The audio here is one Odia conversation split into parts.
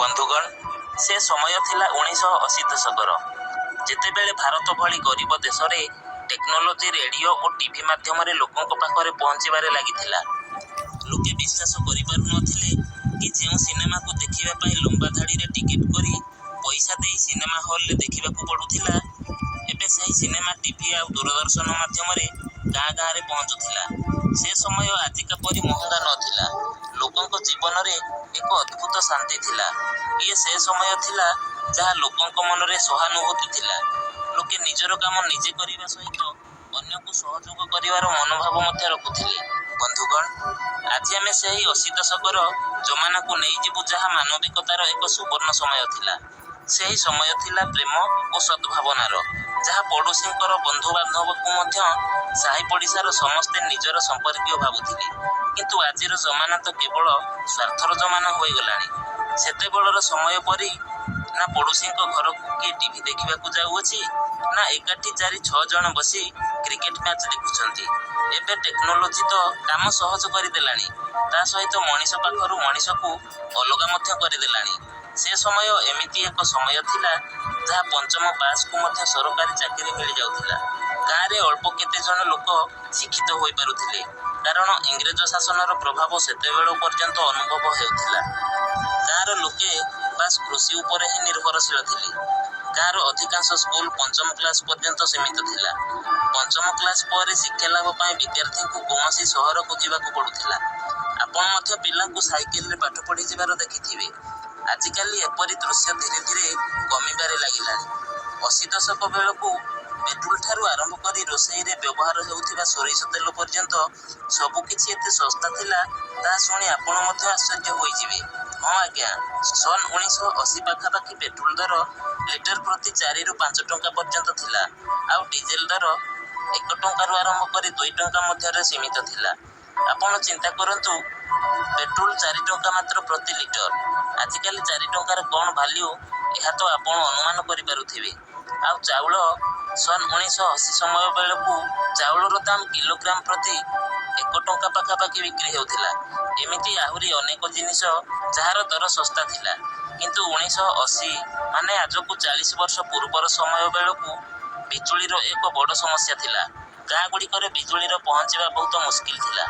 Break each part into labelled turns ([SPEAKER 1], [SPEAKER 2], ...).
[SPEAKER 1] ବନ୍ଧୁଗଣ, ସେ ସମୟ ଥିଲା 1980 ଦଶକର। ଯେତେବେଳେ ଭାରତ ଭଳି ଗରିବ ଦେଶରେ ଟେକ୍ନୋଲୋଜି ରେଡିଓ ଓ ଟିଭି ମାଧ୍ୟମରେ ଲୋକଙ୍କ ପାଖରେ ପହଞ୍ଚିବାରେ ଲାଗିଥିଲା। ଲୋକେ ବିଶ୍ୱାସ କରିପାରୁନଥିଲେ କି ଯେଉଁ ସିନେମାକୁ ଦେଖିବା ପାଇଁ ଲମ୍ବା ଧାଡ଼ିରେ ଟିକେଟ କରି ପଇସା ଦେଇ ସିନେମା ହଲରେ ଦେଖିବାକୁ ପଡୁଥିଲା, ଏବେ ସେହି ସିନେମା ଟିଭି ଆଉ ଦୂରଦର୍ଶନ ମାଧ୍ୟମରେ ଗାଁ ଗାଁରେ ପହଞ୍ଚୁଥିଲା। ସେ ସମୟ ଆଜିକା ପରି ମହଙ୍ଗା ନଥିଲା। ଲୋକଙ୍କ ଜୀବନରେ ଏକ ଅଦ୍ଭୁତ ଶାନ୍ତି ଥିଲା। ଇଏ ସେ ସମୟ ଥିଲା, ଯାହା ଲୋକଙ୍କ ମନରେ ସହାନୁଭୂତି ଥିଲା। ଲୋକେ ନିଜର କାମ ନିଜେ କରିବା ସହିତ ଅନ୍ୟକୁ ସହଯୋଗ କରିବାର ମନୋଭାବ ମଧ୍ୟ ରଖୁଥିଲେ। ବନ୍ଧୁଗଣ, ଆଜି ଆମେ ସେହି 80 ଦଶକର ଜମାନାକୁ ନେଇଯିବୁ, ଯାହା ମାନବିକତାର ଏକ ସୁବର୍ଣ୍ଣ ସମୟ ଥିଲା। ସେହି ସମୟ ଥିଲା ପ୍ରେମ ଓ ସଦ୍ଭାବନାର, ଯାହା ପଡ଼ୋଶୀଙ୍କର ବନ୍ଧୁବାନ୍ଧବକୁ ମଧ୍ୟ ସାହି ପଡ଼ିଶାର ସମସ୍ତେ ନିଜର ସମ୍ପର୍କୀୟ ଭାବୁଥିଲେ। କିନ୍ତୁ ଆଜିର ଜମାନା ତ କେବଳ ସ୍ୱାର୍ଥର ଜମାନା ହୋଇଗଲାଣି। ସେତେବେଳର ସମୟ ପରି ନା ପଡ଼ୋଶୀଙ୍କ ଘରକୁ କିଏ ଟିଭି ଦେଖିବାକୁ ଯାଉଅଛି, ନା ଏକାଠି ଚାରି ଛଅ ଜଣ ବସି କ୍ରିକେଟ ମ୍ୟାଚ୍ ଦେଖୁଛନ୍ତି। ଏବେ ଟେକ୍ନୋଲୋଜି ତ କାମ ସହଜ କରିଦେଲାଣି, ତା ସହିତ ମଣିଷ ପାଖରୁ ମଣିଷକୁ ଅଲଗା ମଧ୍ୟ କରିଦେଲାଣି। ସେ ସମୟ ଏମିତି ଏକ ସମୟ ଥିଲା, ଯାହା ପଞ୍ଚମ ପାସକୁ ମଧ୍ୟ ସରକାରୀ ଚାକିରି ମିଳିଯାଉଥିଲା। ଗାଁରେ ଅଳ୍ପ କେତେ ଜଣ ଲୋକ ଶିକ୍ଷିତ ହୋଇପାରୁଥିଲେ, କାରଣ ଇଂରେଜ ଶାସନର ପ୍ରଭାବ ସେତେବେଳ ପର୍ଯ୍ୟନ୍ତ ଅନୁଭବ ହେଉଥିଲା। ଗାଁର ଲୋକେ ବାସ୍ କୃଷି ଉପରେ ହିଁ ନିର୍ଭରଶୀଳ ଥିଲେ। ଗାଁର ଅଧିକାଂଶ ସ୍କୁଲ ପଞ୍ଚମ କ୍ଲାସ ପର୍ଯ୍ୟନ୍ତ ସୀମିତ ଥିଲା। ପଞ୍ଚମ କ୍ଲାସ ପରେ ଶିକ୍ଷା ଲାଭ ପାଇଁ ବିଦ୍ୟାର୍ଥୀଙ୍କୁ କୌଣସି ସହରକୁ ଯିବାକୁ ପଡୁଥିଲା। ଆପଣ ମଧ୍ୟ ପିଲାଙ୍କୁ ସାଇକେଲରେ ପାଠ ପଢ଼ି ଯିବାର ଦେଖିଥିବେ। ଆଜିକାଲି ଏପରି ଦୃଶ୍ୟ ଧୀରେ ଧୀରେ କମିବାରେ ଲାଗିଲାଣି। 80 ଦଶକ ବେଳକୁ ପେଟ୍ରୋଲ ଠାରୁ ଆରମ୍ଭ କରି ରୋଷେଇରେ ବ୍ୟବହାର ହେଉଥିବା ସୋରିଷ ତେଲ ପର୍ଯ୍ୟନ୍ତ ସବୁକିଛି ଏତେ ଶସ୍ତା ଥିଲା, ତାହା ଶୁଣି ଆପଣ ମଧ୍ୟ ଆଶ୍ଚର୍ଯ୍ୟ ହୋଇଯିବେ। ହଁ ଆଜ୍ଞା, ସନ 1980 ପାଖାପାଖି ପେଟ୍ରୋଲ ଦର ଲିଟର ପ୍ରତି 4ରୁ 5 ଟଙ୍କା ପର୍ଯ୍ୟନ୍ତ ଥିଲା, ଆଉ ଡିଜେଲ ଦର 1 ଟଙ୍କାରୁ ଆରମ୍ଭ କରି 2 ଟଙ୍କା ମଧ୍ୟରେ ସୀମିତ ଥିଲା। ଆପଣ ଚିନ୍ତା କରନ୍ତୁ, ପେଟ୍ରୋଲ 4 ଟଙ୍କା ମାତ୍ର ପ୍ରତି ଲିଟର। ଆଜିକାଲି 4 ଟଙ୍କାର କ'ଣ ଭାଲ୍ୟୁ, ଏହା ତ ଆପଣ ଅନୁମାନ କରିପାରୁଥିବେ। ଆଉ ଚାଉଳ, ସନ 1980 ସମୟ ବେଳକୁ ଚାଉଳର ଦାମ କିଲୋଗ୍ରାମ ପ୍ରତି 1 ଟଙ୍କା ପାଖାପାଖି ବିକ୍ରି ହେଉଥିଲା। ଏମିତି ଆହୁରି ଅନେକ ଜିନିଷ, ଯାହାର ଦର ଶସ୍ତା ଥିଲା। କିନ୍ତୁ 1980 ମାନେ ଆଜକୁ 40 ବର୍ଷ ପୂର୍ବର ସମୟ ବେଳକୁ ବିଜୁଳିର ଏକ ବଡ଼ ସମସ୍ୟା ଥିଲା। ଗାଁ ଗୁଡ଼ିକରେ ବିଜୁଳିର ପହଞ୍ଚିବା ବହୁତ ମୁସ୍କିଲ ଥିଲା।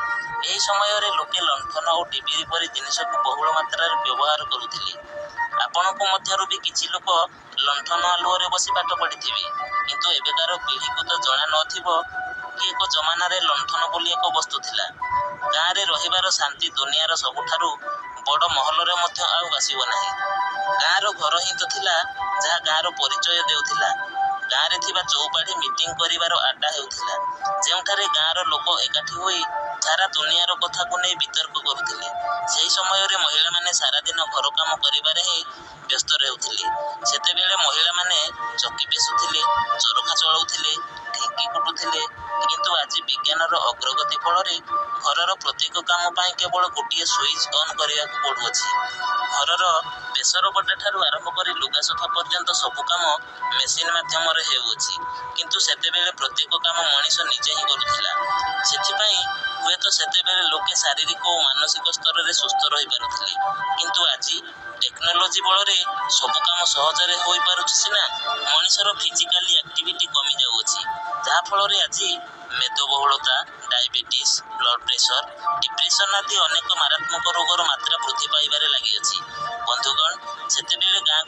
[SPEAKER 1] ଏହି ସମୟରେ ଲୋକେ ଲଣ୍ଠନ ଓ ଡିବିରି ପରି ଜିନିଷକୁ ବହୁଳ ମାତ୍ରାରେ ବ୍ୟବହାର କରୁଥିଲେ। ଆପଣଙ୍କ ମଧ୍ୟରୁ ବି କିଛି ଲୋକ ଲଣ୍ଠନ ଆଲୁଅରେ ବସି ପାଠ ପଢ଼ିଥିବେ। କିନ୍ତୁ ଏବେକାର ପିଢ଼ିକୁ ତ ଜଣା ନଥିବ କି ଏକ ଜମାନାରେ ଲଣ୍ଠନ ବୋଲି ଏକ ବସ୍ତୁ ଥିଲା। ଗାଁରେ ରହିବାର ଶାନ୍ତି ଦୁନିଆର ସବୁଠାରୁ ବଡ଼ ମହଲରେ ମଧ୍ୟ ଆଉ ଆସିବ ନାହିଁ। ଗାଁର ଘର ହିଁ ତ ଥିଲା, ଯାହା ଗାଁର ପରିଚୟ ଦେଉଥିଲା। ଗାଁରେ ଥିବା ଚଉପାଢ଼ି ମିଟିଂ କରିବାର ଆଡ୍ଡା ହେଉଥିଲା, ଯେଉଁଠାରେ ଗାଁର ଲୋକ ଏକାଠି ହୋଇ ସାରା ଦୁନିଆର କଥାକୁ ନେଇ ବିତର୍କ କରୁଥିଲେ। ସେହି ସମୟରେ ମହିଳାମାନେ ସାରାଦିନ ଘର କାମ କରିବାରେ ହିଁ ବ୍ୟସ୍ତ ରହୁଥିଲେ। ସେତେବେଳେ ମହିଳାମାନେ ଚକି ପେଶୁଥିଲେ, ଚରଖା ଚଳାଉଥିଲେ, ଢିଙ୍କି କୁଟୁଥିଲେ। କିନ୍ତୁ ଆଜି ବିଜ୍ଞାନର ଅଗ୍ରଗତି ଫଳରେ ଘରର ପ୍ରତ୍ୟେକ କାମ ପାଇଁ କେବଳ ଗୋଟିଏ ସୁଇଚ୍ ଅନ୍ କରିବାକୁ ପଡୁଅଛି। ଘରର ବେସର ବଟା ଠାରୁ ଆରମ୍ଭ କରି ଲୁଗା ସଫା ପର୍ଯ୍ୟନ୍ତ ସବୁ କାମ ମେସିନ ମାଧ୍ୟମରେ ହେଉଅଛି। କିନ୍ତୁ ସେତେବେଳେ ପ୍ରତ୍ୟେକ କାମ ମଣିଷ ନିଜେ ହିଁ କରୁଥିଲା। ସେଥିପାଇଁ ହୁଏତ ସେତେବେଳେ ଲୋକେ ଶାରୀରିକ ଓ ମାନସିକ ସ୍ତରରେ ସୁସ୍ଥ ରହିପାରୁଥିଲେ। କିନ୍ତୁ ଆଜି ଟେକ୍ନୋଲୋଜି ବଳରେ ସବୁ କାମ ସହଜରେ ହୋଇପାରୁଛି ସିନା, ମଣିଷର ଫିଜିକାଲି ଆକ୍ଟିଭିଟି କମିଯାଉଅଛି, ଯାହା ଫଳରେ ଆଜି ମେଦବହୁଳତା, ଡାଇବେଟିସ୍, ବ୍ଲଡ ପ୍ରେସର, ଡିପ୍ରେସନ ଆଦି ଅନେକ ମାରାତ୍ମକ ରୋଗର ମାତ୍ରା ବୃଦ୍ଧି ପାଇବାରେ ଲାଗିଅଛି। ବନ୍ଧୁଗଣ, ସେତେବେଳେ ଗାଁ